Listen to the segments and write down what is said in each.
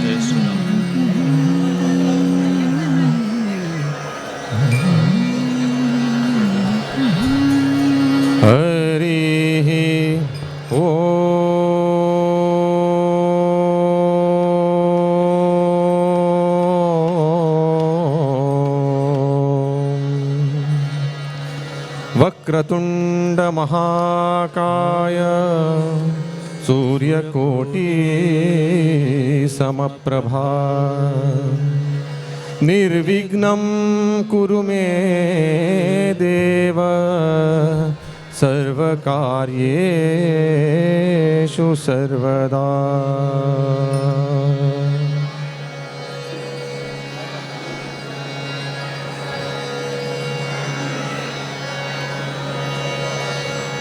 जय श्री राम. हरिः ॐ। वक्रतुण्ड महाकाय सूर्यकोटि समप्रभा निर्विघ्नं कुरु मे देव सर्वकार्येषु सर्वदा।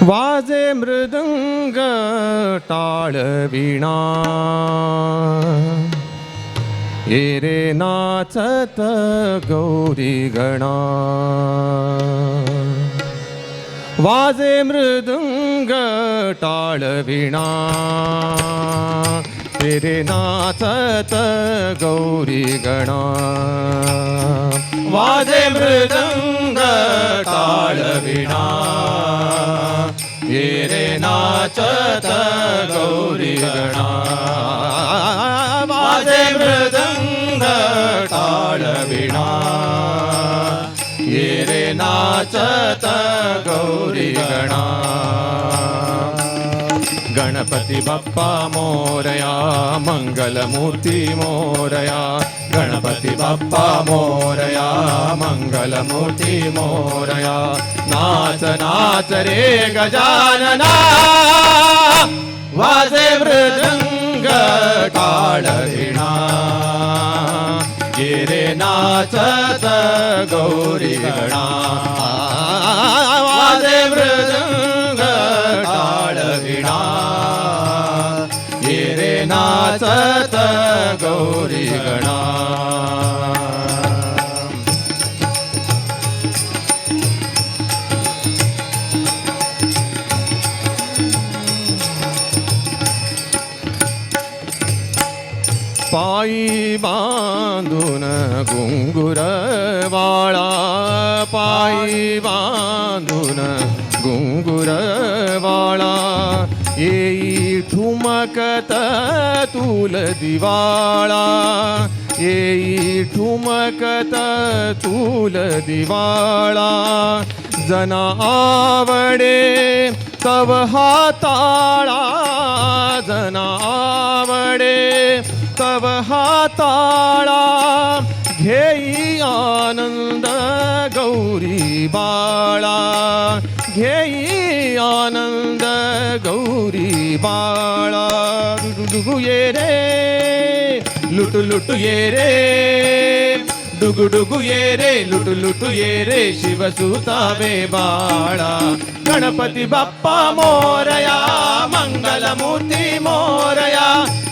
वाजे मृदंग टाळ वीणा ये रे नाचत गौरी गणा। वाजे मृदंग टाळ वीणा तेरे नाचत गौरी गणा। वाजे मृदंग टाळ वीणा ये रे नाचत गौरी गणा। वाजे मृदंग टाळ वीणा ये रे नाचत गौरी गणा। गणपती बाप्पा मोरया मंगलमूर्ती मोरया। गणपती बाप्पा मोरया मंगलमूर्ती मोरया। नाच नाच रे गजानना वाजे मृदंग टाळ वीणा ये रे नाचत गौरी गणा। वाजे मृदंग टाळ वीणा ये रे नाचत गौरी गणा। पायी बांधून घुंगुर वाळा पायी बांधून घुंगुर वाळा येई ठुमकत तुल दिवाळा येई ठुमकत तुल दिवाळा। जना आवडे तव हाताळा जना आवडे तव हाताळा। घेई आनंद गौरी बाळा घेई आनंद गौरी बाळा। डुगु ये रे लुटु लुटु ये रे डुगु डुगु ये रे लुटु लुटु ये रे शिवसुतावे बाळा। गणपती बाप्पा मोरया मंगलमूर्ती मोरया।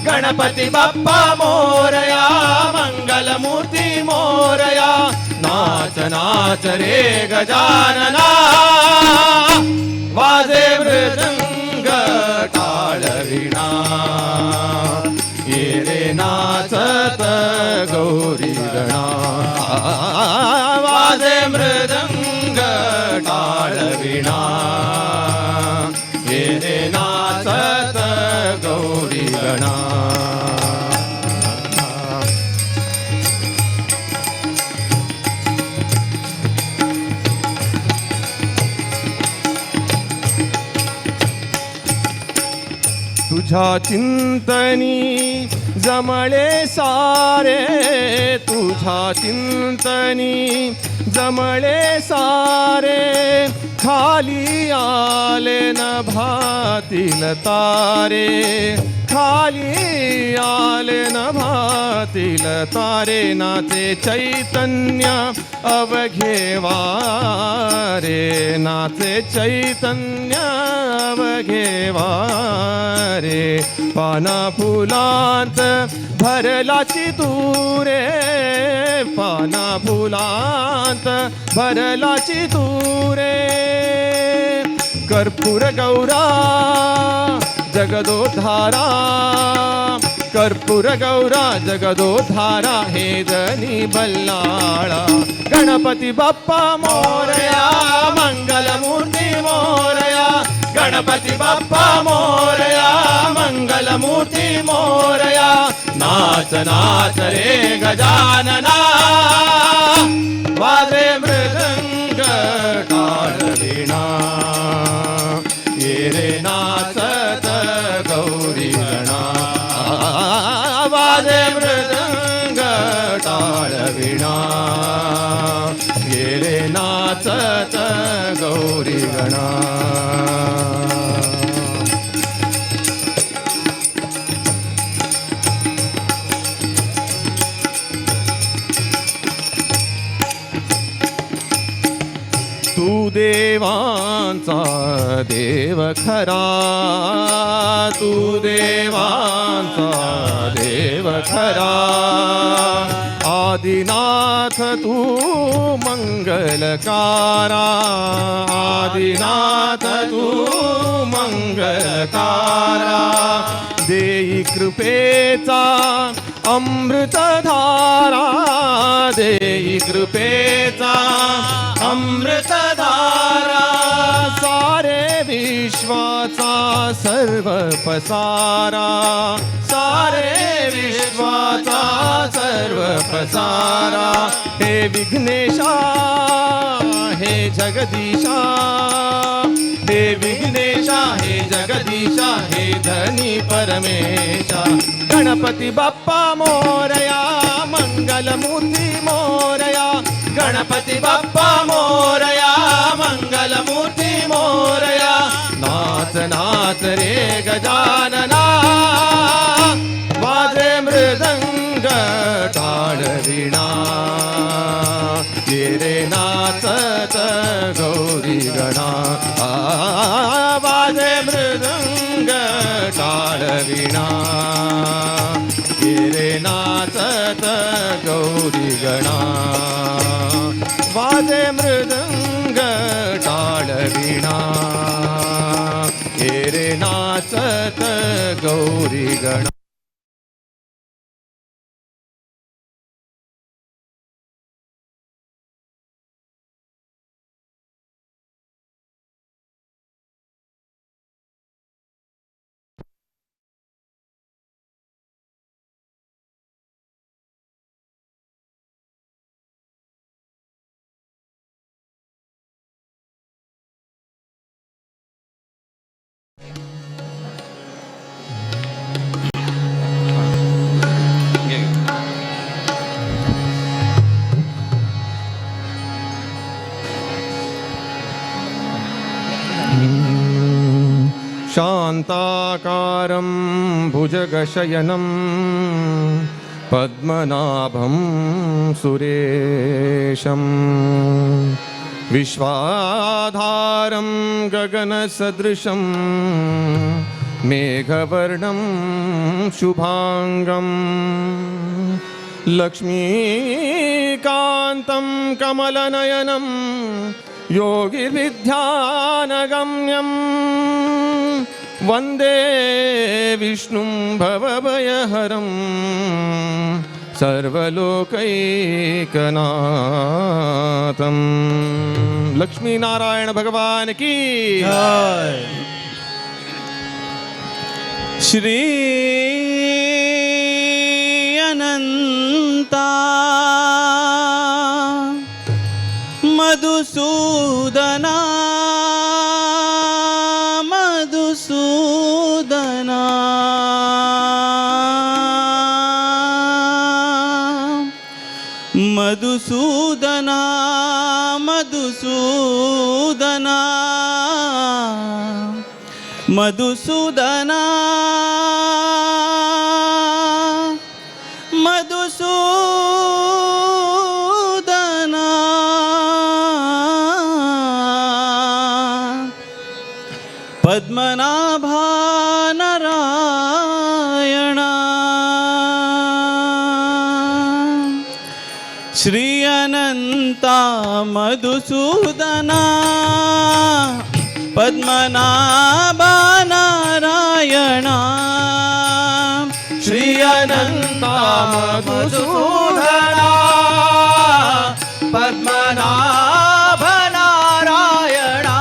गणपती बाप्पा मोरया मंगलमूर्ती मोरया। नाच नाच रे गजानना वाजे मृदंग टाळ वीणा ये रे नाचत गौरी गणा। वाजे मृदंग टाळ वीणा ये रे नाचत गौरी गणा। तुझ्या चिंतनी जमळे सारे तुझ्या चिंतनी जमळे सारे। खाली आले न भातील तारे खाली आले न भातील तारे। नाचे चैतन्य अवघे वारे नाचे चैतन्य अवघे वारे। पाना फुलांत भरलाची तूरे पाना फुलांत भरलाची तूरे। कर्पूर गौरा जगदोद्धारा, कर्पूर गौरा जगदोद्धारा, हे धनी बल्लाळा। गणपती बाप्पा मोरया, मंगलमूर्ती मोरया, गणपती बाप्पा मोरया, मंगलमूर्ती मोरया। नाच नाच रे गजानना, वाजे मृदंग टाळ वीणा, ये रे नाचत गौरी गणा, वाजे मृदंग टाळ वीणा, ये रे नाचत गौरी गणा। तू देवांचा देव खरा, तू देवांचा देव खरा, आदिनाथ तू मंगलकारा, आदिनाथ तू मंगलकारा। देई कृपेचा अमृतधारा, देई कृपेचा अमृतधारा, सारे विश्वाचा सर्व पसारा, सारे विश्वाचा सर्व पसारा। हे विघ्नेशा हे जगदीशा, हे विघ्नेशा हे जगदीशा, हे धनी परमेशा। गणपती बाप्पा मोरया, मंगलमूर्ती मोरया, गणपती बाप्पा मोरया, मंगलमूर्ती मोरया। नाच नाच रे गजानना, वाजे मृदंग टाळ वीणा, ये रे नाचत गौरी गणा, वाजे मृदंग टाळ वीणा, ये रे नाचत गौरी गणा, वाजे मृदंग टाळ वीणा, ये रे नाचत गौरी गणा। शांताकारं भुजगशयनं पद्मनाभं सुरेशं, विश्वाधारं गगनसदृशं मेघवर्णं शुभांगं, लक्ष्मीकान्तं कमलनयनं योगिविद्यानगम्यं, वंदे विष्णुं भवभयहरं सर्वलोकैकनाथं। लक्ष्मी नारायण भगवान की जय। श्री अनंता मधुसूदना मधुसूदना, मधुसूदना मधुसूदना मधुसूदना मधुसूदना। पद्मनाभा नारायणा, श्री अनंता मधुसूदना। पद्मनाभा नारायणा. श्री अनंता मधुसूदना पद्मनाभ नारायणा.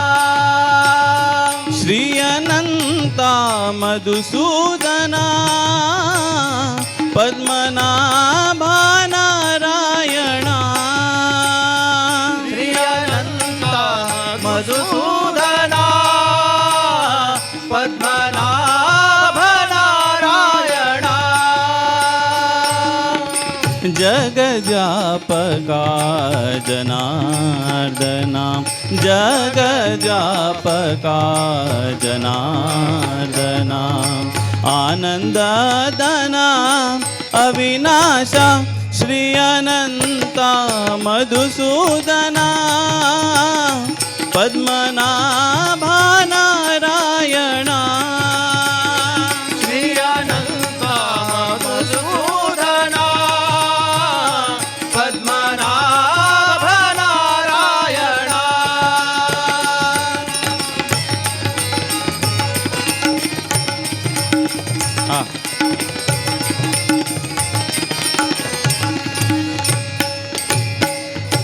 श्री अनंता मधुसूदना पद्मनाभा नारायणा. श्री अनंता मधुसूदना पद्मनाभ नारायणा. जगजापका जनार्दना, जगजापका जनार्दना. आनंददना अविनाशा श्री अनंता मधुसूदना पद्मनाभा नारायणा. श्री अनंता मधुसूदना पद्मनाभ नारायणा. हा.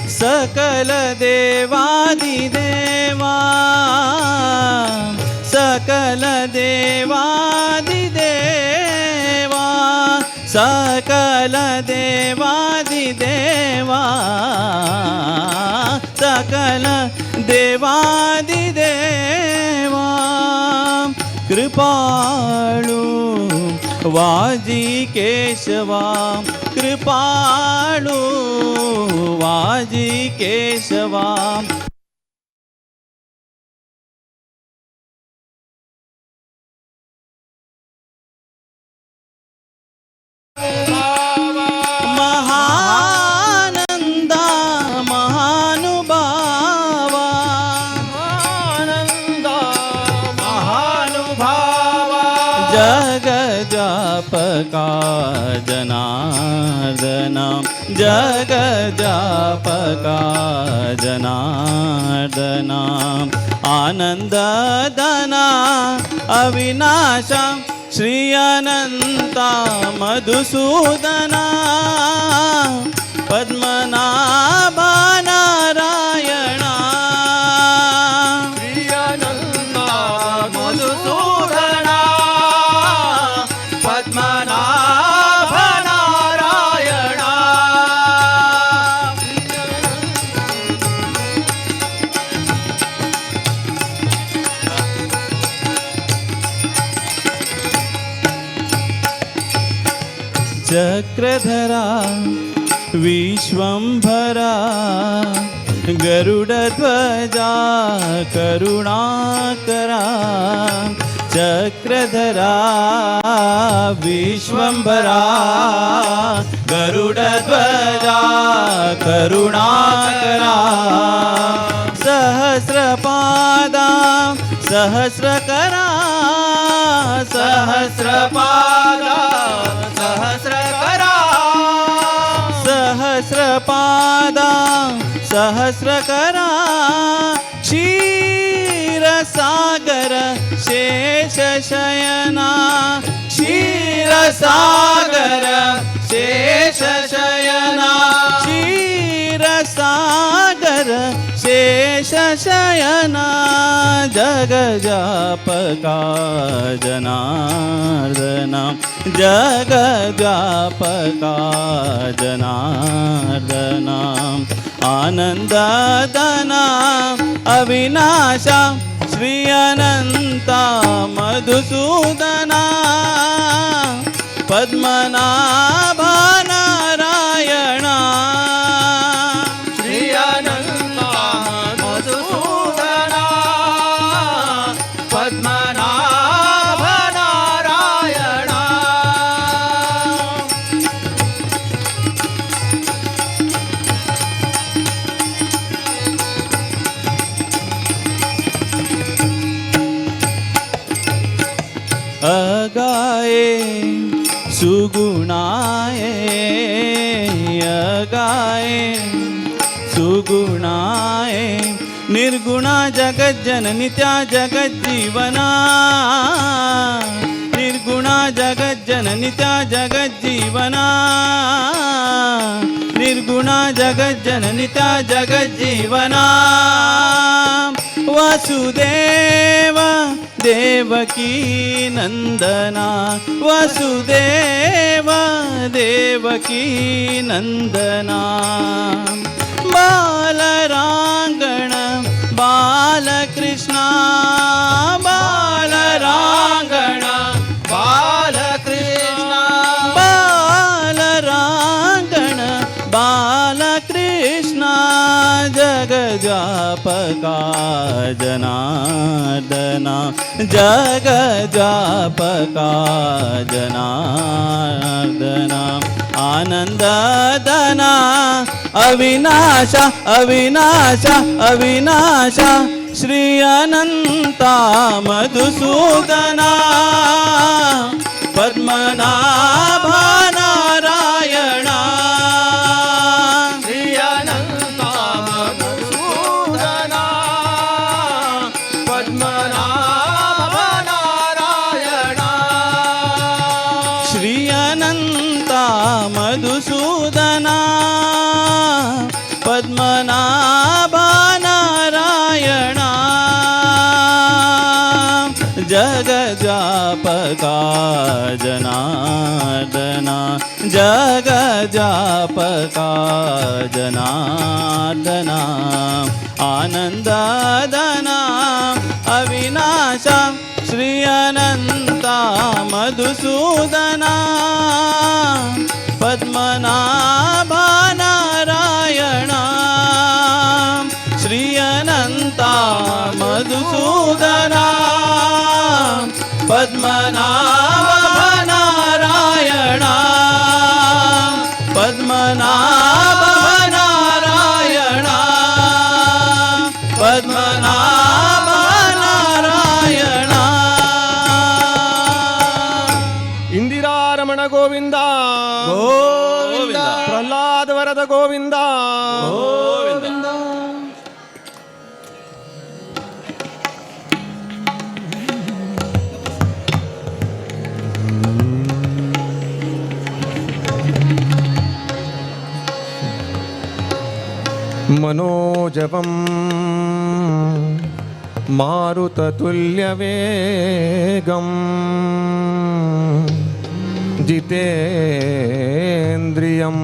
सकल देवादिदेवा, सकल देवादिदेवा, सकल देवादिदेवा, सकल देवादिदेवा. कृपाळू वाजी केशवा, कृपाळू वाजी केशवा. महानंदा महानुभावा, आनंदा महानुभावा. जगजापका जनार्दना, जगजापका जनार्दना. आनंददना अविनाशा श्री अनंता मधुसूदना पद्मनाभा नारायणा. श्री अनंता मधुसूदना पद्मनाभ नारायणा. चक्रधरा विश्वंभरा गरुडध्वजा करुणाकरा. चक्रधरा विश्वंभरा गरुडध्वजा करुणाकरा. सहस्रपादा सहस्रकरा, सहस्रपादा सहस्रकरा, सहस्रपादा सहस्रकरा. क्षीरसागर शेषशयना, क्षीरसागर शेषशयना, क्षीरसागर शेषशयना. जगजापका जनार्दना, जगजापका जनार्दना. आनंददना अविनाशा श्री अनंता मधुसूदना पद्मनाभा नारायणा. श्री अनंता मधुसूदना पद्मनाभ नारायणा. अगाए सुगुणाए, अगाए सुगुणाए. निर्गुणा जगज्जननी त्या जगज्जीवना, निर्गुणा जगज्जननी त्या जगज्जीवना, निर्गुणा जगज्जननी त्या जगज्जीवना। वासुदेव देवकी नंदना, वासुदेव देवकी नंदना। बालरांगण बालकृष्णा, बालरांगण बालकृष्ण, बालरांगण बालकृष्ण। जगजापका जनार्दना, जगजापका जनार्दना। आनंददना अविनाशा अविनाशा अविनाशा, श्री अनंता मधुसूदना। पद्मनाभ नारायणा, श्री अनंता मधुसूदना, पद्मनाभ नारायणा। श्री अनंता मधुसूदना, पद्मनाभ नारायणा। जगजापका जनार्दना, जगजापका जनार्दना। आनंददना अविनाशा, श्री अनंता मधुसूदना। पद्मनाभ नारायणा, श्री अनंता मधुसूदना। पद्मनाभ नारायणा, पद्मनाभ नारायणा, पद्मनाभ नारायणा। ಇಂದಿರಾರಮಣ ಗೋವಿಂದ ಗೋವಿಂದ, ಪ್ರಹ್ಲಾದ ವರದ ಗೋವಿಂದ. ಗೋವಿಂದ. मनोजवं मारुततुल्यवेगं, जितेन्द्रियं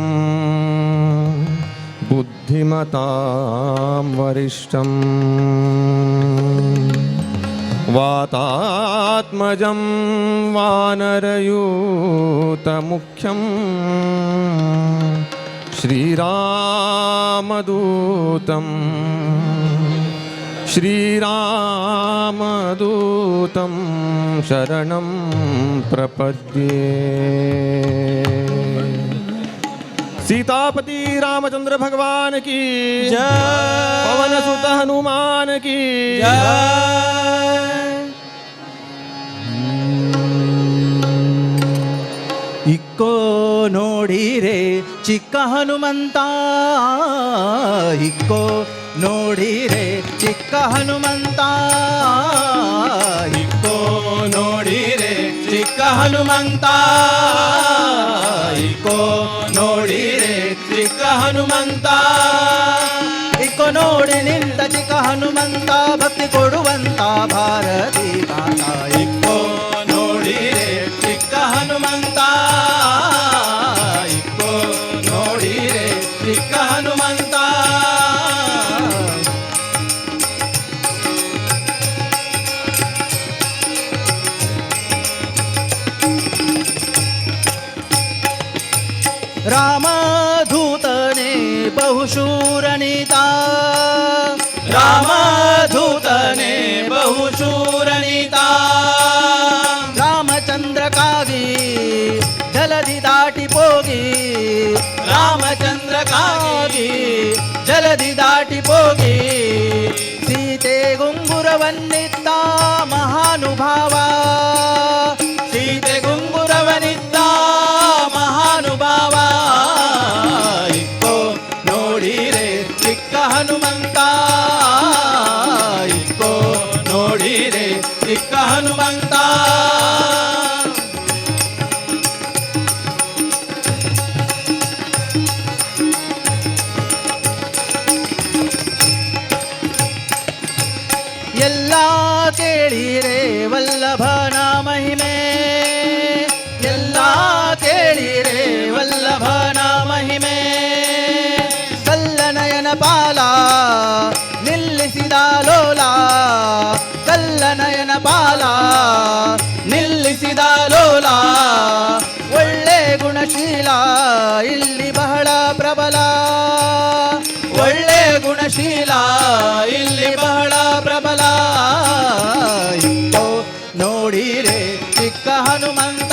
बुद्धिमतां वरिष्ठं, वातात्मजं वानरयूतमुख्यं, श्रीरामदूतं श्रीरामदूतं शरणं प्रपद्ये। सीतापति रामचंद्र भगवान की जय, पवन सुत हनुमान की जय। ಇಕ್ಕೋ ನೋಡಿರೆ ಚಿಕ್ಕ ಹನುಮಂತ, ಇಕ್ಕೋ ನೋಡಿರೆ ಚಿಕ್ಕ ಹನುಮಂತ, ಇಕ್ಕೋ ನೋಡಿರೆ ಚಿಕ್ಕ ಹನುಮಂತ, ಇಕ್ಕೋ ನೋಡಿರೆ ಚಿಕ್ಕ ಹನುಮಂತ. ಇಕ್ಕೋ ನೋಡಿ ನಿಂತ ಚಿಕ್ಕ ಹನುಮಂತ, ಭಕ್ತಿ ಕೊಡುವಂತ ಭಾರತಿ ಕಾಂತ. ಇಕ್ಕೋ ನೋಡಿರೆ ಚಿಕ್ಕ ಹನುಮಂತ, ಇಕ್ಕೋ ನೋಡಿರೆ ಚಿಕ್ಕ ಹನುಮಂತ. ರಾಮಧೂತನೇ ಬಹುಶೂರನಿತ, ರಾಮಧೂತನೇ ಬಹುಶೂರನಿತ, ರಾಮಚಂದ್ರಕ್ಕಾಗಿ ಜಲಧಿ ದಾಟಿ ಹೋಗಿ, ರಾಮಚಂದ್ರಕ್ಕಾಗಿ ಜಲಧಿ ದಾಟಿ ಹೋಗಿ, ಸೀತೆ ಗುಂಗುರವನ್ನಿತ್ತ ಮಹಾನುಭಾವ, ಸೀತೆ ಗುಂಗುರವನಿದ್ದ ಮಹಾನುಭಾವ. ಇಕ್ಕೋ ನೋಡಿರೆ ಚಿಕ್ಕ ಹನುಮಂತ, ಚಿಕ್ಕ ಹನುಮಂತ. ಎಲ್ಲ ಕೇಳಿರೆ ವಲ್ಲಭನ ಮಹಿಮೆ, ಎಲ್ಲ ಕೇಳಿರೆ ವಲ್ಲಭನ ಮಹಿಮೆ. ಕಲ್ಲನಯನ ಪಾಲ ನಿಲ್ಲಿಸಿದ ಲೋಲ, ಕಲ್ಲನಯನ ಪಾಲ ನಿಲ್ಲಿಸಿದ ಲೋಲ. ಒಳ್ಳೆ ಗುಣಶೀಲ ಇಲ್ಲಿ ಬಹಳ ಪ್ರಬಲ, ಒಳ್ಳೆ ಗುಣಶೀಲ ಇಲ್ಲಿ ಬಹಳ ಪ್ರಬಲ. ಇಕ್ಕೋ ನೋಡಿರೆ ಚಿಕ್ಕ ಹನುಮಂತ,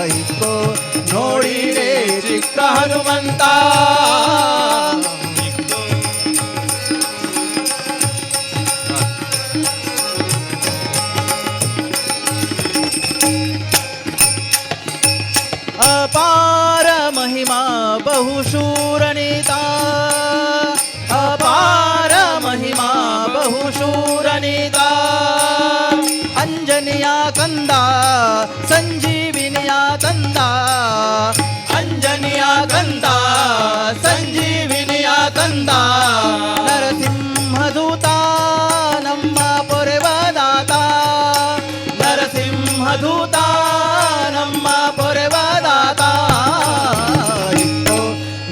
ಇಕ್ಕೋ ನೋಡಿರೆ ಚಿಕ್ಕ ಹನುಮಂತ. ಅಪಾರ ಮಹಿಮಾ ಬಹುಶೂರನಿತ, ಅಪಾರ ಮಹಿಮಾ ಬಹುಶೂರನಿತ. ಅಂಜನಿಯ ಕಂದ ಸಂಜೀವಿನಿಯ ತಂದ, ಅಂಜನಿಯ ಕಂದ ಸಂಜೀವಿನಿಯ ತಂದ. ನರಸಿಂಹದೂತ ನಮ್ಮ ಪೊರೆವದಾತ, ನರಸಿಂಹದೂತ ನಮ್ಮ ಪೊರೆವದಾತ. ಇಕ್ಕೋ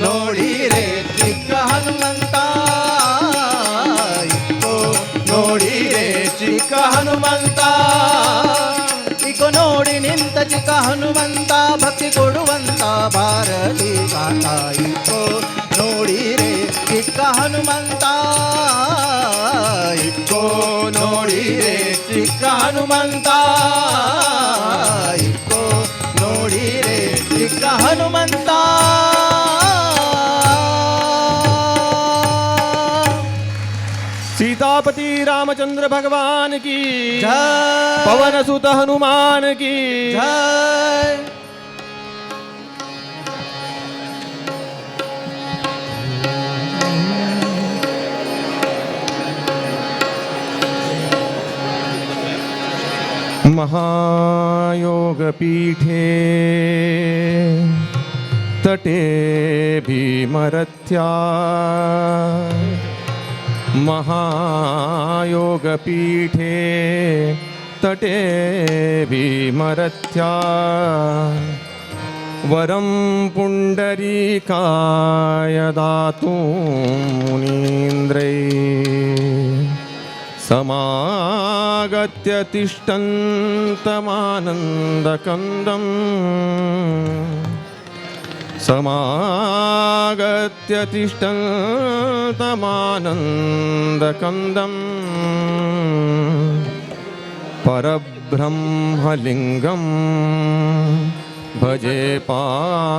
ನೋಡಿರೆ ಚಿಕ್ಕ ಹನುಮಂತ, ಇಕ್ಕೋ ನೋಡಿರೆ ಚಿಕ್ಕ ಹನುಮಂತ. ಇಕೋ ನೋಡಿ ನಿಂತ ಚಿಕ್ಕ ಹನುಮಂತ, ಭಕ್ತಿ ಕೊಡುವಂತ ಭಾರತಿ ಕಾಂತ. ಇಕ್ಕೋ ನೋಡಿರೆ ಚಿಕ್ಕ ಹನುಮಂತ, ಇಕ್ಕೋ ನೋಡಿರೆ ಚಿಕ್ಕ ಹನುಮಂತ. ಇಕ್ಕೋ ನೋಡಿರೆ ಚಿಕ್ಕ ಹನುಮಂತ. सीतापति रामचंद्र भगवान की ಜಯ, पवन सुत हनुमान की ಜಯ. महायोगपीठे तटे भीमरथ्या, महायोगपीठे तटे भीमरथ्या. वरं पुण्डरीकाय दातुं मुनीन्द्रैः समागत्य तिष्ठन्तमानन्दकन्दम्, समागत्य तिष्ठन्तमानन्दकन्दम्. परब्रह्मलिङ्गं भजे पाण्डुरङ्गम्,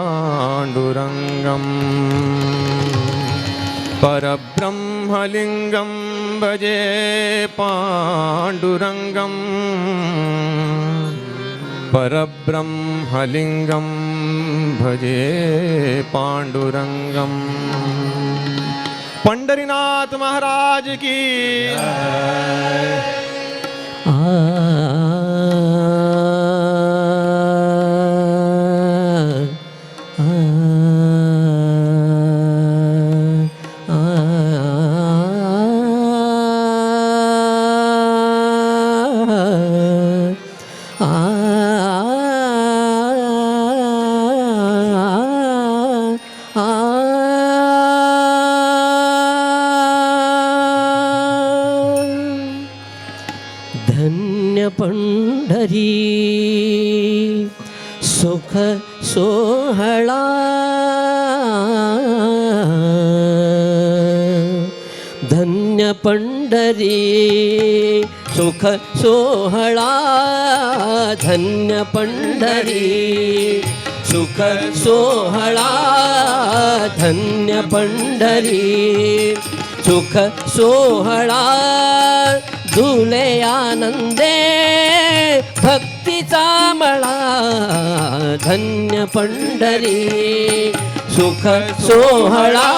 परब्रह्मलिङ्गं भजे पाण्डुरङ्गम्, परब्रह्मलिङ्गं भजे पाण्डुरङ्गम्. पंढरीनाथ महाराज की. धन्य पंढरी सुख सोहळा, धन्य पंढरी सुख सोहळा, धन्य पंढरी सुख सोहळा, धन्य पंढरी सुख सोहळा. झुले आनंदे भक्तीचा मळा, धन्य पंढरी सुख सोहळा,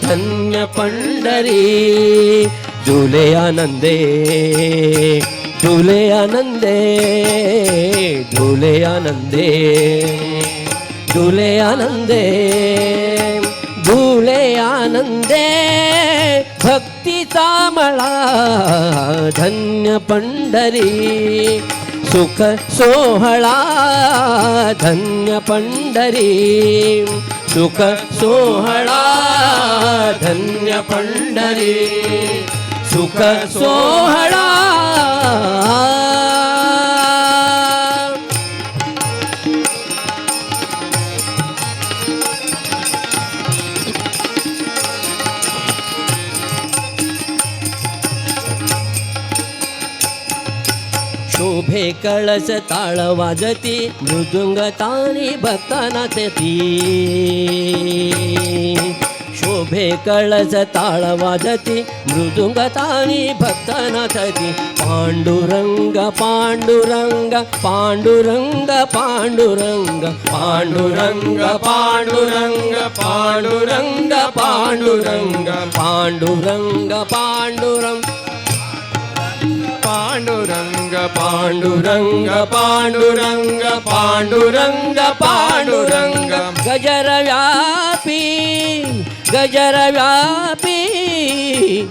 धन्य पंढरी. झुले आनंदे, झुले आनंदे, झुले आनंदे, झुले आनंदे, झुले आनंदे भक्तीचा मळा धन्य पंढरी सुख सोहळा धन्य पंढरी सुख सोहळा धन्य पंढरी सुख सोहळा. शोभे कळस ताळ वाजती मृदुंग तानी भक्त नाचती. शोभे कळस ताळ वाजती मृदुंग तानी भक्त नाचती. पांडुरंग पांडुरंग पांडुरंग पांडुरंग पांडुरंग पांडुरंग पांडुरंग पांडुरंग पांडुरंग पांडुरंग पांडुरंग पांडुरंग पांडुरंग पांडुरंग पांडुरंग. गजर व्यापी गजर व्यापी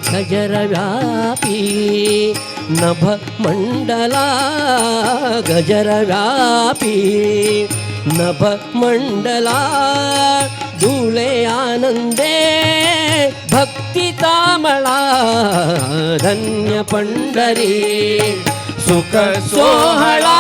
गजर व्यापी नभ मंडला गजर व्यापी नभ मंडला. झुले आनंदे भक्तीचा मळा धन्य पंढरी सुख सोहळा.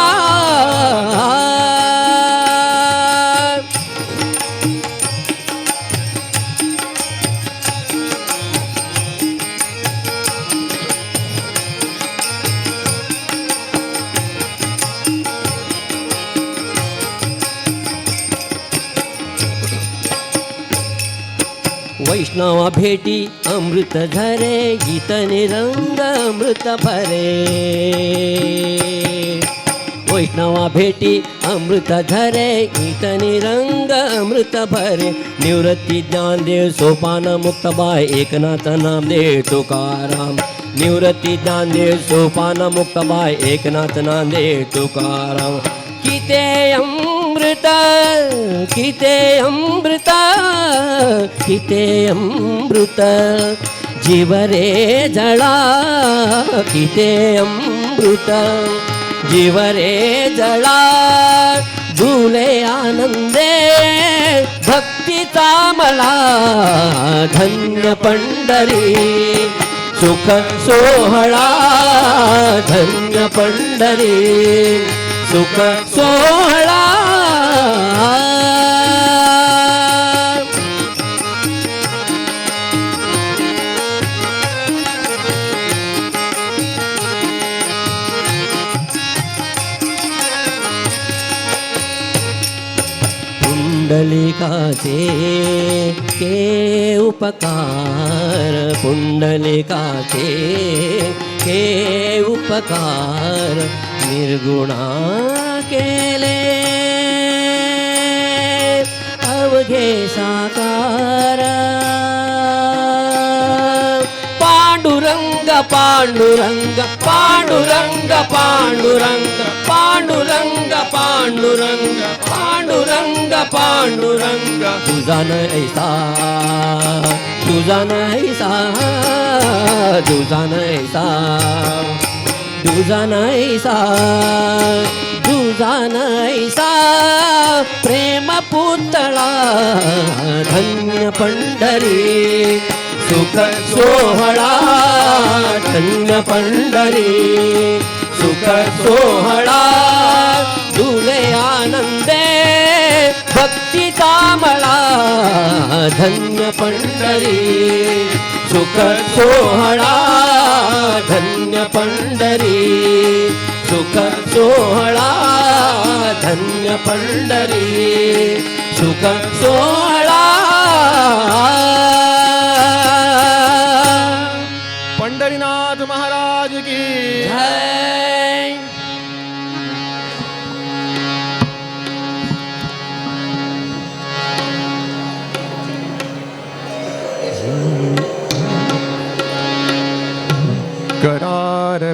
वैष्णवा भेटी अमृत झरे गीत निरंग अमृत भरे. वैष्णवा भेटी अमृत झरे गीत निरंग अमृत भरे. निवृत्ती ज्ञानदेव सोपान मुक्तबाय एकनाथ नामदेव तुकाराम. निवृत्ती ज्ञानदेव सोपान मुक्तबाय एकनाथ नामदेव तुकाराम. किते अमृत किते अमृत किते अमृत जीवरे जळा. किते अमृत जीवरे जळा. झुले आनंदे भक्तीचा मला धन्य पंढरी सुख सोहळा धन्य पंढरी सुख सोहळा. पुंडलिकाचे के उपकार पुंडलिकाचे के उपकार निर्गुणा केले अवघे साकार. पांडुरंग पांडुरंग पांडुरंग पांडुरंग पांडुरंग पांडुरंग पांडुरंग पांडुरंग. तुझा नैसा तुझा नैसा तुझा नैसा तुझा नैसा तुझा नैसा प्रेम पुतळा धन्य पंढरी सुख सोहळा धन्य पंढरी सुख सोहळा. झुले आनंदे भक्तीचा मळा धन्य पंढरी सुख सोहळा धन्य पंढरी सुख सोहळा धन्य पंढरी सुख सोहळा. पंढरीनाथ महाराज की जय. करारविंदेन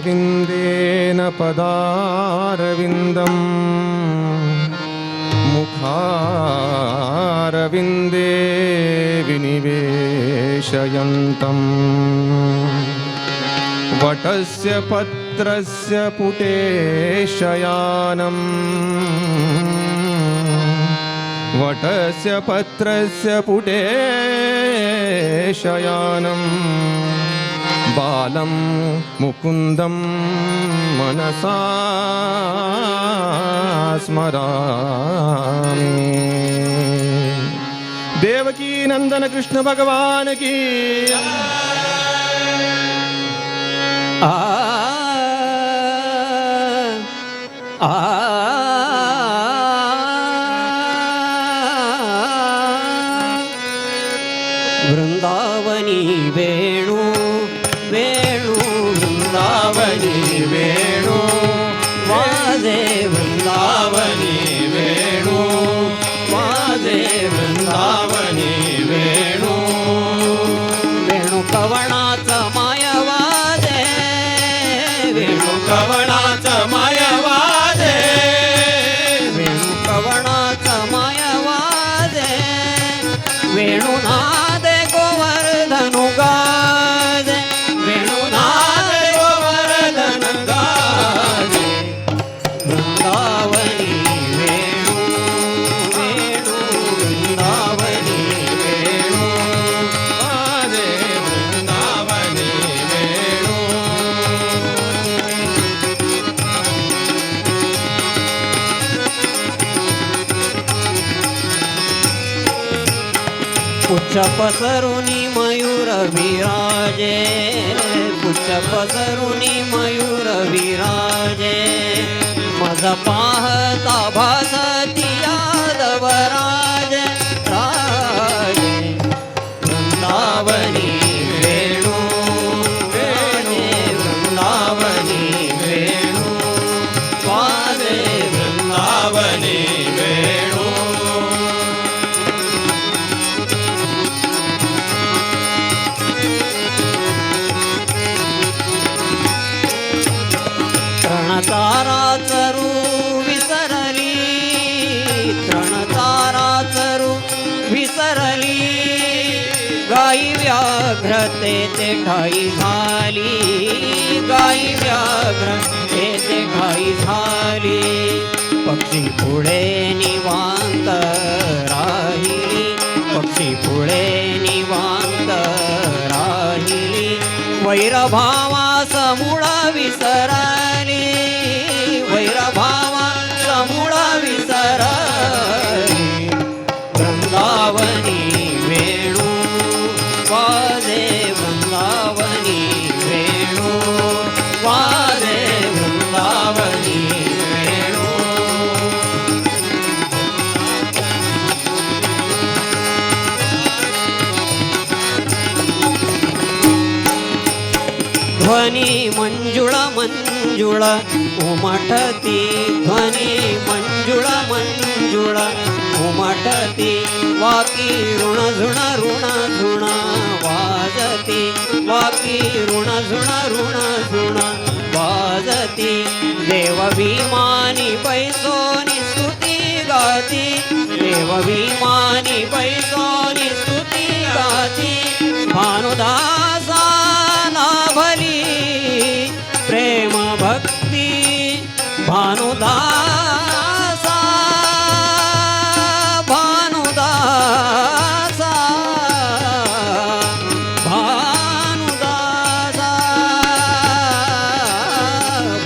पदारविन्दं मुखारविन्दे विनिवेशयन्तम् वटस्य पत्रस्य पुटे शयानम् वटस्य पत्रस्य पुटे शयानम् बालं मुकुन्दं मनसा स्मरामि। देवकी नंदन कृष्ण भगवान की। आ आ वृंदावनी वेणु वेणु वृंदावनी वेणु वाजे वृंदावनी वेणु वाजे वृंदावनी वेणु वेणु कवणाच मायवाजे वेणु कवणाच मायवाजे वेणु कवणाच मायवाजे वेणुनादे गोवर्धनु गाजे वेणुनादे गोवर्धन गाजे वृंदावनी वेणु वेणु वृंदावनी वेणु वाजे वृंदावनी वेणु। पुच्छ पसरुनी मयूर विराजे पुच्छ पसरुनी मयूर विराजे मज पाहता भासती यादव राजे राजे वृंदावनी वेणु वेणु वृंदावनी वेणु वाजे वृंदावनी वेणु। तृणचारा चरू विसरली तृणचारा चरू विसरली गाई व्याघ्र ते ते ठाई झाली गाई व्याघ्र ते ते ठाई झाली पक्षी पुढे निवांत राहिली पक्षी पुढे निवांत राहिली वैरभावा समूळ विसरली वैरभावा समूळ विसरली वृंदावनी वेणू वाजे वृंदावनी वेणू वाजे वृंदावनी वेणू। ध्वनी मंजुळ मंजुळ उमटती ध्वनी मंजुळ मंजुळ उमटती वाकी ऋण झुण ऋण झुण वाजती वाकी ऋण झुण ऋण झुण वाजती देव भीमानी पैसोनी स्तुती गाती देव भीमानी पैसोनी स्तुती गाती भानुदासा लाभली प्रेम भक्ती भानुदासा भानुदासा भानुदासा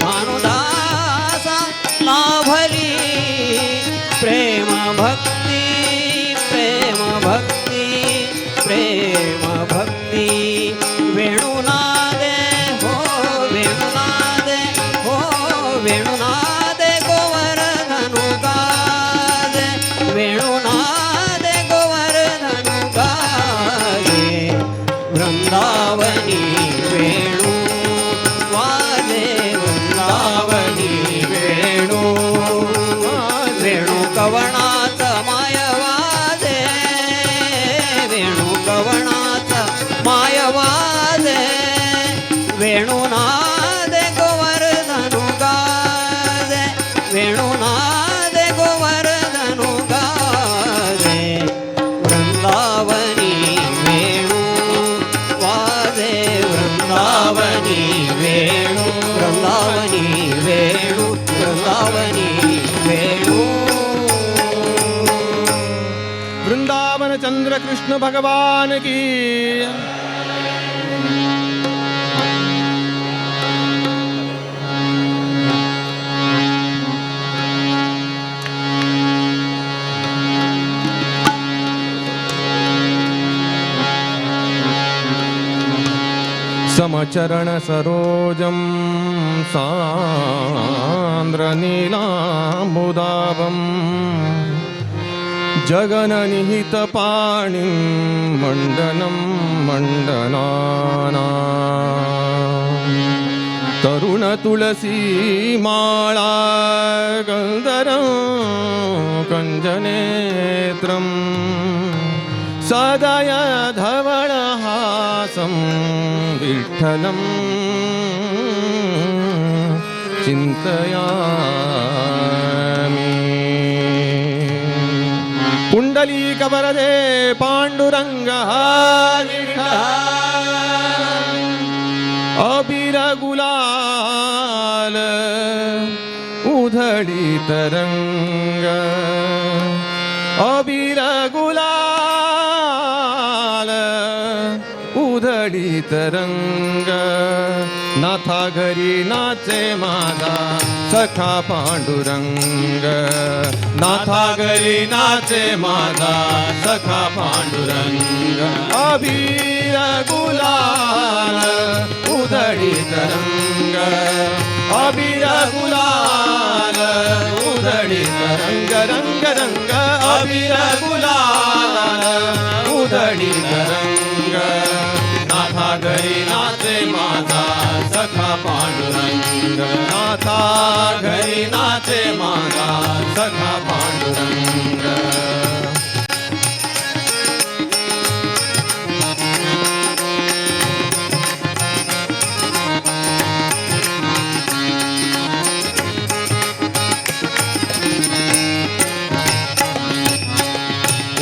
भानुदासा लाभली प्रेम भक्ती प्रेम भक्ती प्रेम भक्ती वेणुनादे हो वेणुनादे हो वेणुनादे गोवर्धनु गाजे वेणुनादे गोवर्धनु गाजे वृंदावनी वेणु वाजे वृंदावनी वेणु वेणु कवणाच मायवाजे वेणु कवणाच मायवाजे वेणुनाद गोवर्धनु गाजे, वेणुनाद गोवर्धनु गाजे, वृंदावनी वेणु वाजे, वृंदावनी वेणु, वृंदावनी वेणु, वृंदावनी वेणु। वृंदावन चंद्र कृष्ण भगवान की। समचरण सरोजं सान्द्र नीलाम्बुदाभं जगननिहितपाणिं मण्डनं मण्डनाना तरुणतुलसी माळा गन्धरं कञ्जनेत्रं सदय धवळहासं विठ्ठलं चिन्तयामि। पुण्डलीकवरदे पाण्डुरङ्ग अबीर गुलाल उधळी तरंग, अबीर गुलाल उधळी तरंग, नाथा घरी नाचे माझा सखा पांडुरंग, नाथा घरी नाचे माझा सखा पांडुरंग, अबीर गुलाल उधळी तरंग, अबीर गुलाल उधळी तरंग, रंग रंग अबीर गुलाल उधळी तरंग, नाथा घरी नाचे माझा सखा पांडुरंग, नाथा घरी नाचे माझा सखा पांडुरंग।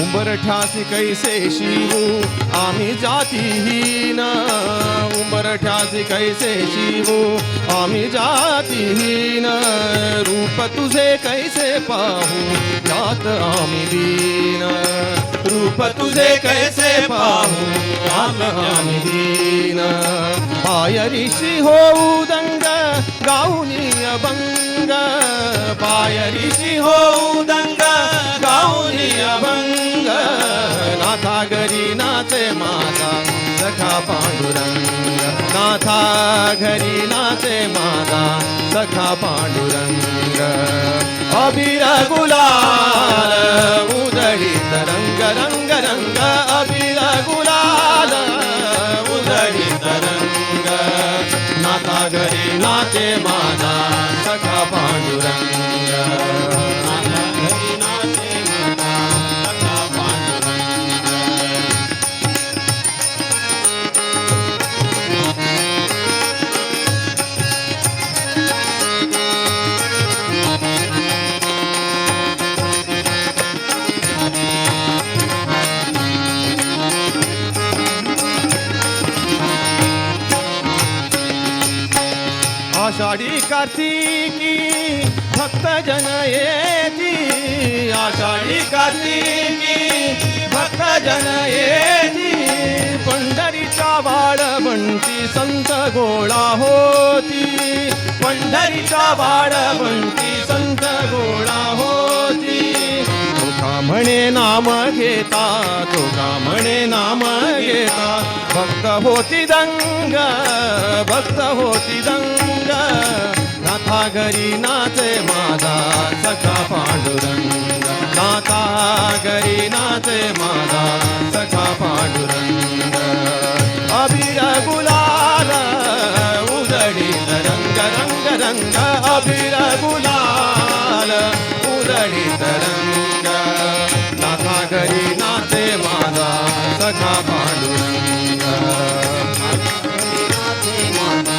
उंबरठ्यासी कैसे शिवू आम्ही जातीहीन, उंबरठ्यासी कैसे शिवू आम्ही जातीहीन, रूप तुझे कैसे पाहू जात आम्ही दीन, रूप तुझे कैसे पाहू जात आम्ही दीन, पायरीशी होऊ दंग गाऊनी अभंग, पायरीशी होऊ दंग गाऊनी अभंग, नाथा घरी नाचे माझा सखा पांडुरंग, नाथा घरी नाचे माझा सखा पांडुरंग, अबीर गुलाल उधळी तरंग, रंग रंग अबीर गुलाल उधळी तरंग, नाथा घरी नाचे माझा सखा पांडुरंग, नाथा घरी नाचे माझा सखा पांडुरंग। आषाढी कार्तिकी भक्तजन येती, आषाढी कार्तिकी भक्तजन येती, पंढरीच्या वाळवंटी संत गोळा होती, पंढरीच्या वाळवंटी संत गोळा होती, तुका म्हणे नाम घेता, तुका म्हणे नाम घेता, भक्त होती दंग, भक्त होती दंग, नाथा घरी नाचे माझा सखा पांडुरंग, नाथा घरी नाचे माझा सखा पांडुरंग, अबीर गुलाल उधळी तरंग, रंग रंग अबीर गुलाल उधळी तरंग, नाथा घरी नाचे माझा सखा पांडुरंग, नाथा घरी नाचे माझा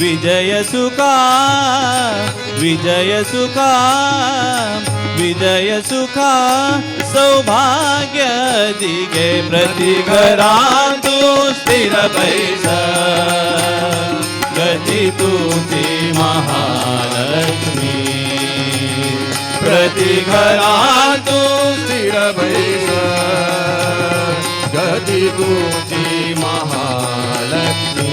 विजय सुखा विजय सुखा विजय सुखा सौभाग्य दिगे प्रति घरांतु स्थिर बैस गती तुझी महालक्ष्मी प्रति घरांतु स्थिर बैस गती तुझी महालक्ष्मी।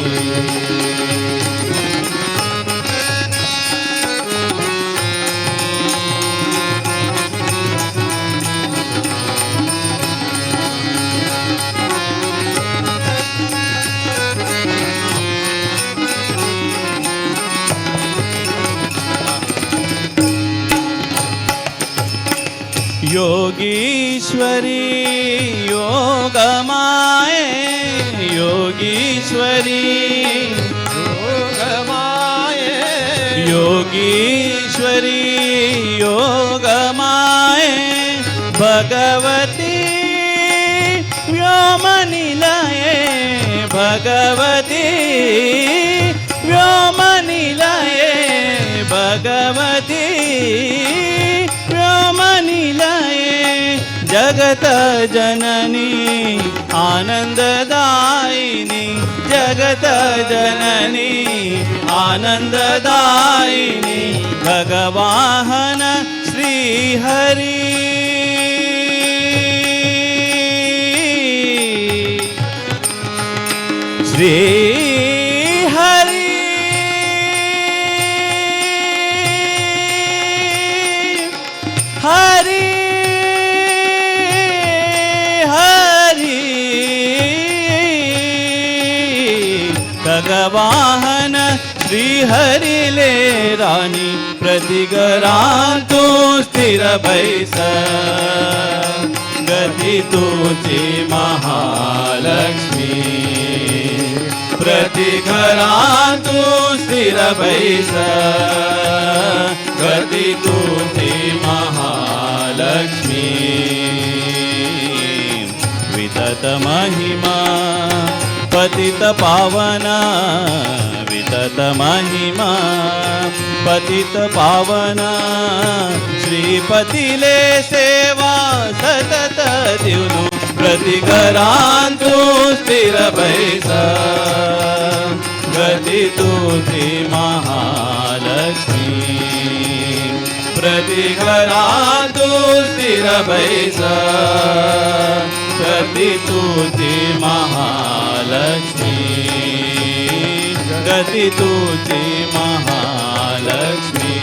योगीश्वरी योगमाये योगीश्वरी योगमाये योगीश्वरी योगमाये भगवती व्योमनिलये भगवती व्योमनिलये भगवती व्योमनिलये जगत जननी आनंददायिनी जगत जननी आनंददायिनी भगवाहन श्री हरि श्री हरि हरि हरि भगवान श्री हरिले राणी प्रतिगरांतु स्थिर बैस गती तुझी महालक्ष्मी प्रतिघरांतु स्थिर बैस गती तुझी महालक्ष्मी। वितत महिमा पतित पावना वितत महिमा पतित पावना श्रीपतिले सेवा सतत दिवनु प्रतिघरांतु स्थिर बैस गती तुझी महालक्ष्मी प्रतिघरांतु स्थिर बैस गती तुझी महालक्ष्मी गती तुझी महालक्ष्मी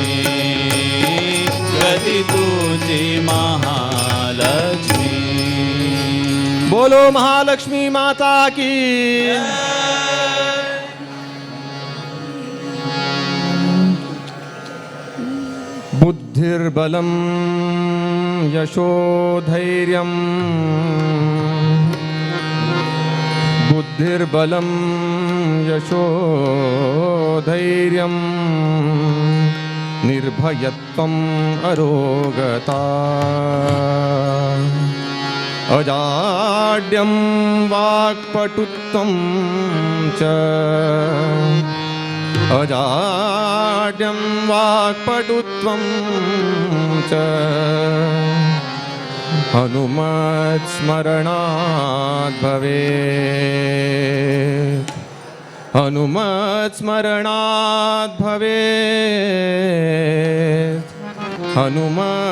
गती तुझी महालक्ष्मी। बोलो महालक्ष्मी माता की। बुद्धिर्बलं यशोधैर्यं बुद्धिर्बलं यशोधैर्यं निर्भयत्वम् अरोगता अजाड्यं वाक्पटुत्वं च अजाड्यं वाक्पटुत्वं च हनुमत्स्मरणात् भवेत् हनुमत्स्मरणात् भवेत् हनुमत्स्मरणात्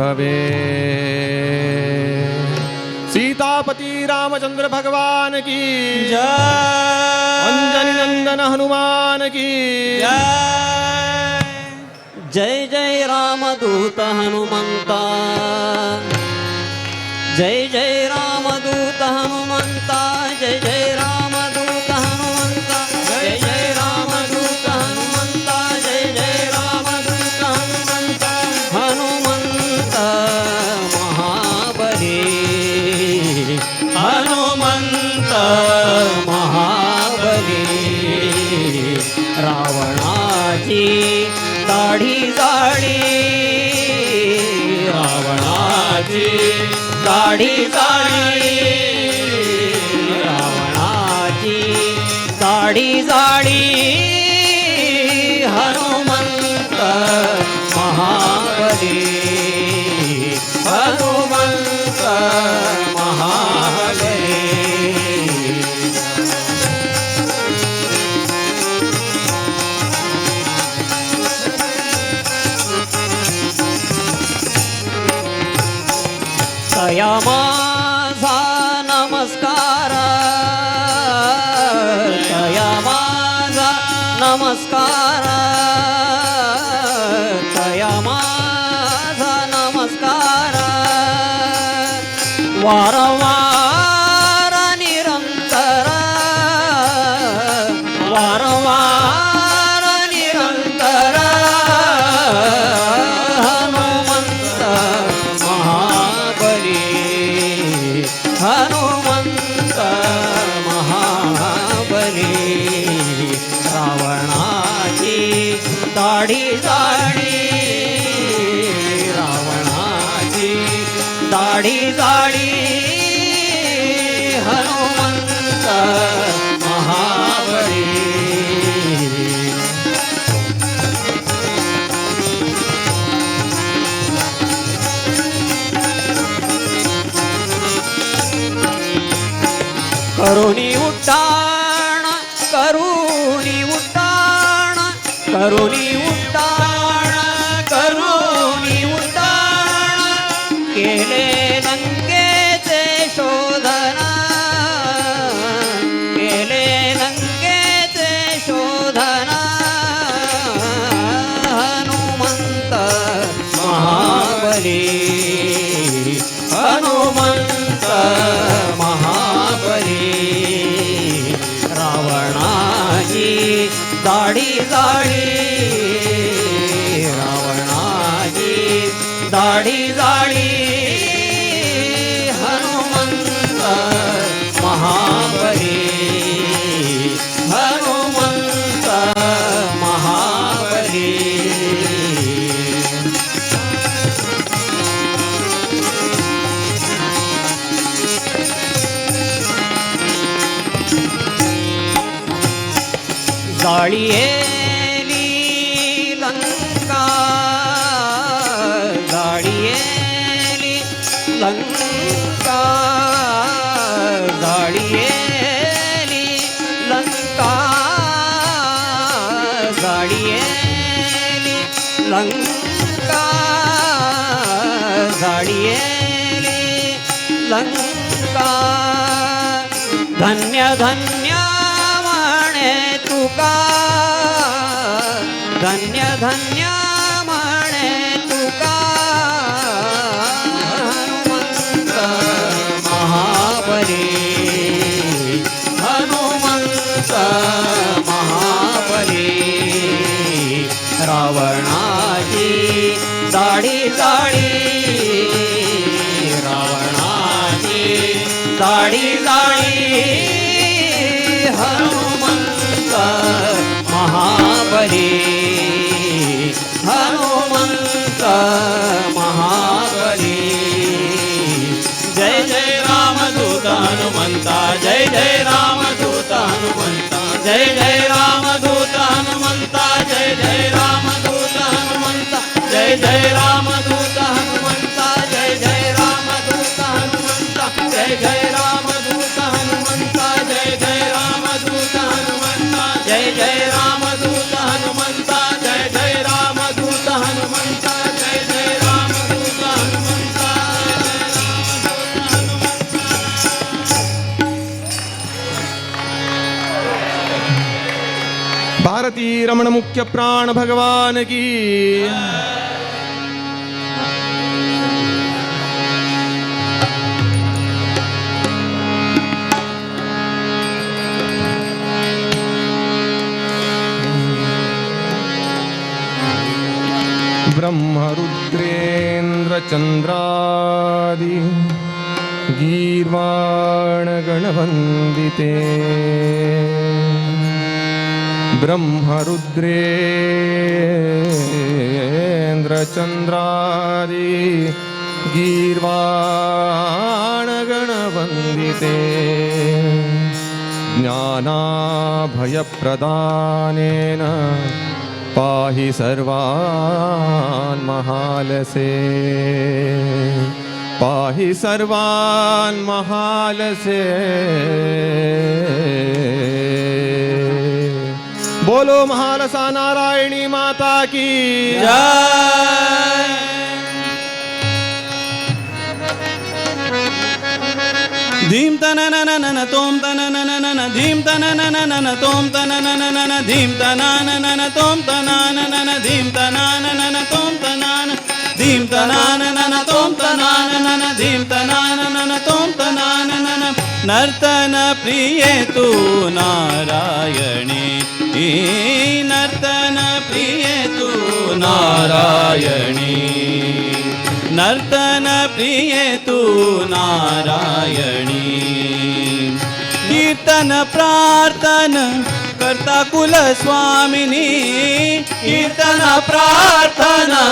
भवेत्। सीतापति रामचंद्र भगवान की जय। अंजनी नंदन हनुमान की जय। जय जय रामदूत हनुमंता जय जय रामदूत हनुमंता जय जय रामदूत हनुमंता जय जय रामदूत हनुमंता जय जय रामदूत हनुमंता हनुमंत महाबली हनुमंत महाबली रावणाची दाढी जाळी रावणाची दाढी जाळी रावणाची दाढी दाढी जाळी हनुमंत महाबली हनुमंत महाबली। तया माझा नमस्कार तया माझा नमस्कार तया माझा नमस्कार वारंवार निरंतर वारंवार निरंतर हनुमंत महाबली हनुमंत महाबली रावणाची दाढी जाळी रावणाची दाढी जाळी हनुमंत महाबली। करुणी उड्डाण करुणी उड्डाण करुणी उड्डाण करुणी उड्डाण केले लंकेचे शोधन केले लंकेचे शोधन हनुमंत महाबली हनुमंत महाबली रावणाची दाढी जाळी रावणाची दाढी जाळी हनुमंत महाबली हनुमंत महाबली। जाळियेली लंका जाळियेली लंका जाळियेली लंका जाळियेली लंका जाळियेली लंका धन्य धन्य म्हणे तुका धन्य धन्य म्हणे तुका हनुमंत महाबली हनुमंत महाबली रावणाची दाढी जाळी रावणाची दाढी जाळी हनुमंत महाबली हनुमंत महाबली। जय जय रामदूत हनुमंता जय जय रामदूत हनुमंता जय जय रामदूत हनुमंता जय जय रामदूत हनुमंता जय जय रामदूत हनुमंता जय जय रामदूत हनुमंता जय जय रामदूत हनुमंता जय जय रामदूत हनुमंता जय जय रामदूत हनुमंता जय जय रामदूत हनुमंता जय जय रामदूत हनुमंता। भारती रमण मुख्य प्राण भगवान की। ब्रह्मरुद्रेन्द्र चन्द्रादि गीर्वाणगणवन्दिते ब्रह्मरुद्रेन्द्र चन्द्रादि गीर्वाणगणवन्दिते ज्ञानाभयप्रदानेन पाहि सर्वान् महालसे, पाहि सर्वान् महालसे। बोलो महालसा नारायणी माता की जय। धीम तन तोम तन नन धीम तन नन तोम तन नन धीम तन नन तोम तन नन धीम तन नन तोम तन धीम तन नन तोम तन नन धीम तन नन तोम तन नन। नर्तन प्रिय तू नारायणी, नर्तन प्रिय तू नारायणी, नर्तन प्रिय तू नारायणी। कीर्तन प्रार्थन करता कुल स्वामिनी, कीर्तन प्रार्थना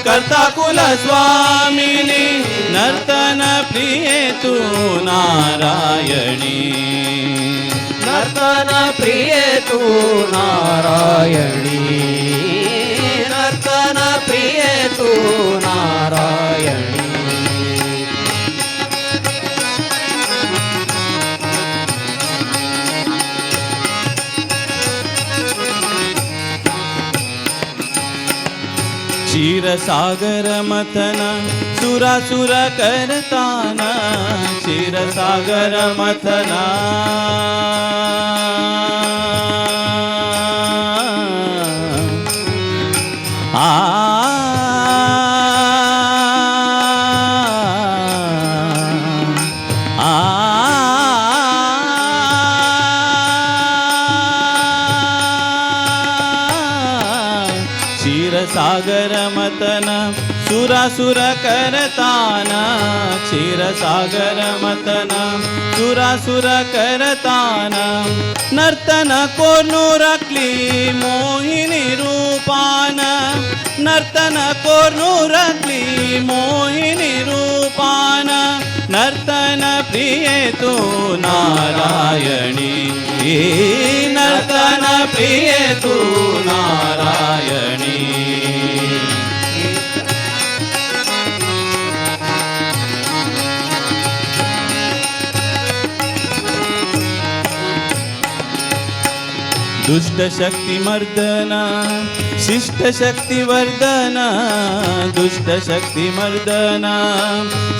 करता कुल स्वामिनी। नर्तन प्रिय तू नारायणी, नर्तन प्रिय तू नारायणी, नर्तन प्रिय तू नारायणी। क्षीरसागर मथन सुरासुर करताना, क्षीरसागर मथन आ आ क्षीरसागर मथन सुरासुर करताना, क्षीरसागर मथन सुरासुर करताना। नर्तन कोर्नु रखली मोहिनी रूपान, नर्तन कोर्नु रखली मोहिनी रूपान। नर्तन प्रिय तू नारायणी, नर्तन प्रिय तू नारायणी। दुष्ट शक्ति मर्दना शिष्ट शक्ति वर्धना, दुष्ट शक्ति मर्दना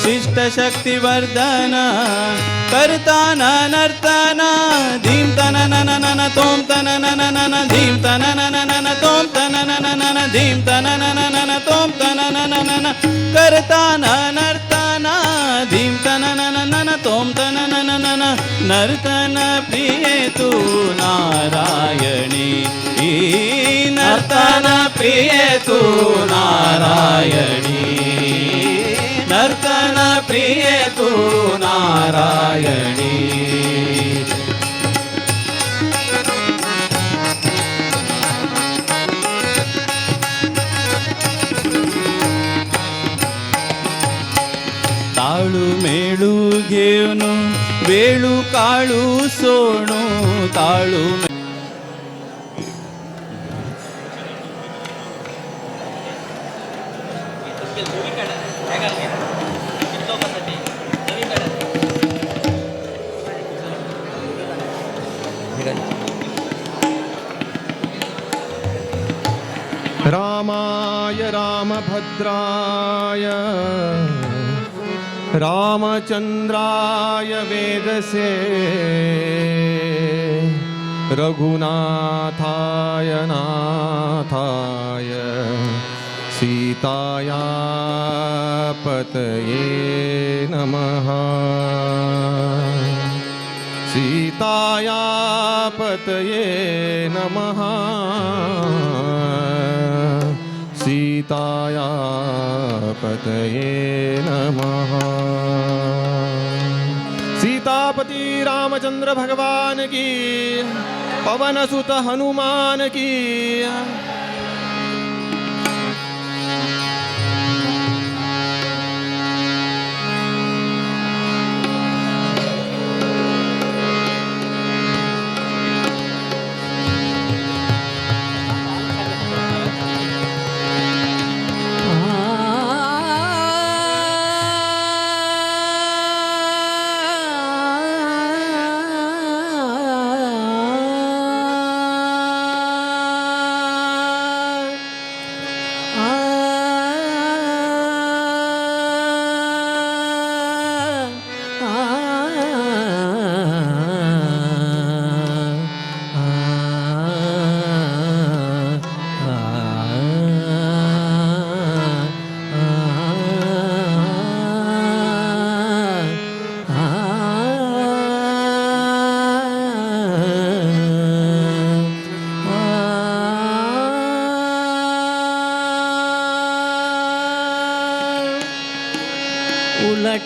शिष्ट शक्ति वर्धना। करताना नर्तना धीम तन नन नन तोम तन नन नन धीम तन नन नन तोम तन नन नन धीम तन नन नन तोम तन नन नन। करताना नर्तना धीम तन नन नन तोम तन नन नन। नर्तन प्रिय तू नारायणी, नर्तन प्रिय तू नारायणी, नर्तन प्रिय तू नारायणी। ताळू मेळू घेऊन वेळू काळू सोणू, ताळू रामाय रामभद्राय रामचंद्राय वेदसे रघुनाथाय नाथाय सीताया पतये नमः। सीताया पतये नमः। सीताया पतये नमः। सीतापति रामचंद्र भगवान की, पवन सुत हनुमान की।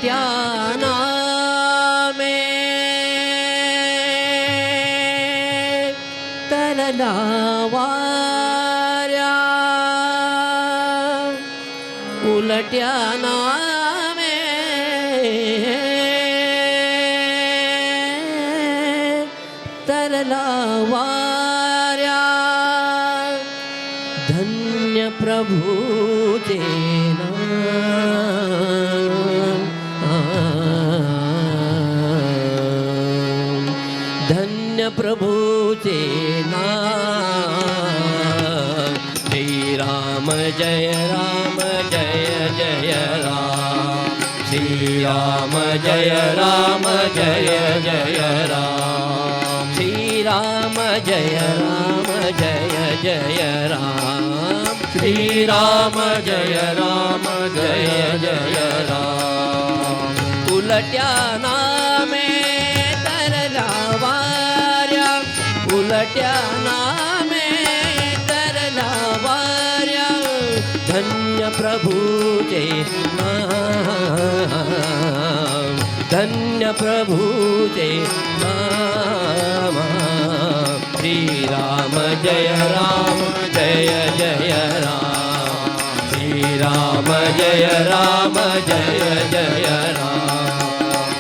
उलट्या नामे तरला वाऱ्या, उलट्या नामे तरला वाऱ्या, धन्य प्रभूचे नाम, धन्य प्रभूचे नाम। श्री राम जय राम जय जय राम, श्री राम जय राम जय जय राम, श्री राम जय राम जय जय राम, श्री राम जय राम जय जय राम। उलट्या नामे तरला वाऱ्या, उलट्या नामे तरला वाऱ्या, धन्य प्रभूचे नाम, धन्य प्रभूचे नाम। श्री राम जय राम जय जय राम, श्री राम जय राम जय जय राम,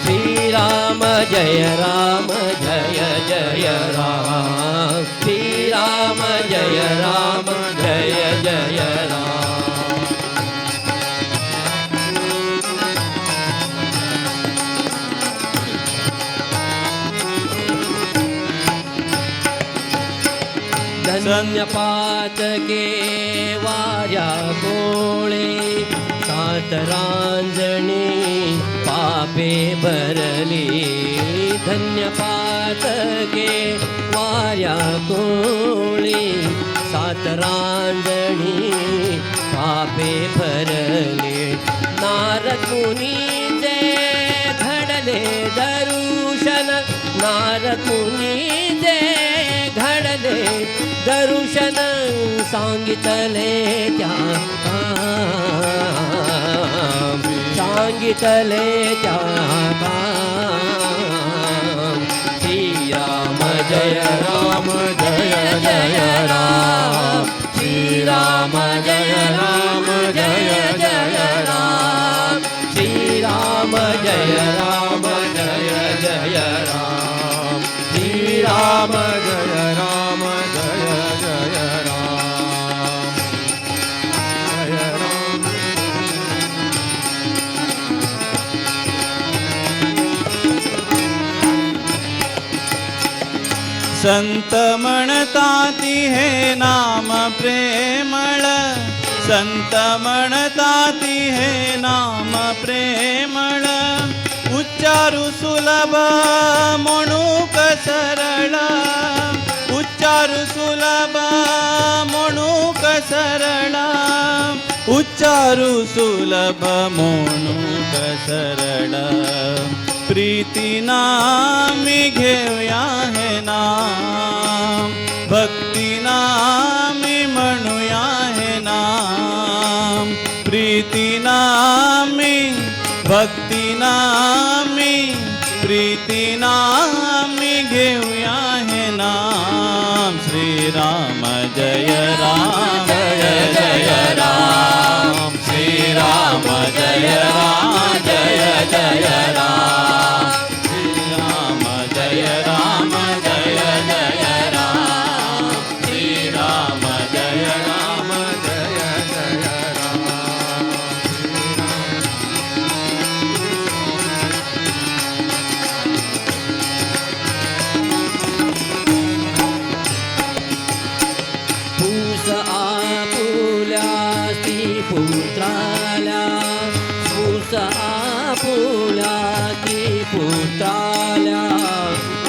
श्री राम जय राम जय जय राम, श्री राम जय राम जय जय राम। धन्य पातके वाऱ्या कोळे, सात रांजणी पापे भरली, धन्य पातके वाऱ्या कोळे, सात रांजणी पापे भरली। नारद मुनीचे घडले दर्शन, नारद मुनीचे घडले दर्शन, सांगितले त्या काम, सांगितले त्या काम। श्री राम जय राम जय जय राम, श्री राम जय राम जय जय राम, श्री राम जय राम जय जय राम, श्री राम जय राम जय जय राम, जय राम। संत म्हणताती हे नाम प्रेमळ, संत म्हणताती हे नाम प्रेमळ, उच्चारू सुलभ म्हणूक सरळ, उच्चारू सुलभ म्हणूक सरळ, उच्चारू सुलभ म्हणूक सरळ। प्रीती नामी घेऊया हे नाम, भक्ती नामी म्हणूया हे नाम, प्रीती नामी भक्ती नामी, प्रीती नामी घेऊया हे नाम। श्री राम जय राम जय जय राम, श्री राम जय राम जय जय राम, श्री राम जय राम जय जय राम, श्री राम जय राम जय जय राम। पूस आपुल्या स्त्री पुत्राला, पूस आपुल्या स्त्री पुत्राला,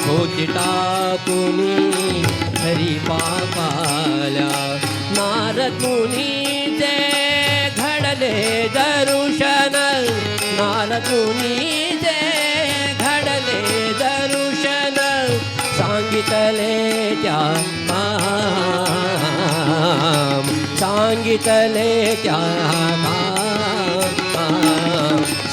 होती टाकुनी हरी पापाला। नारद मुनीचे घडले दर्शन, नारद मुनीचे घडले दर्शन, सांगितले त्या काम, सांगितले त्या काम।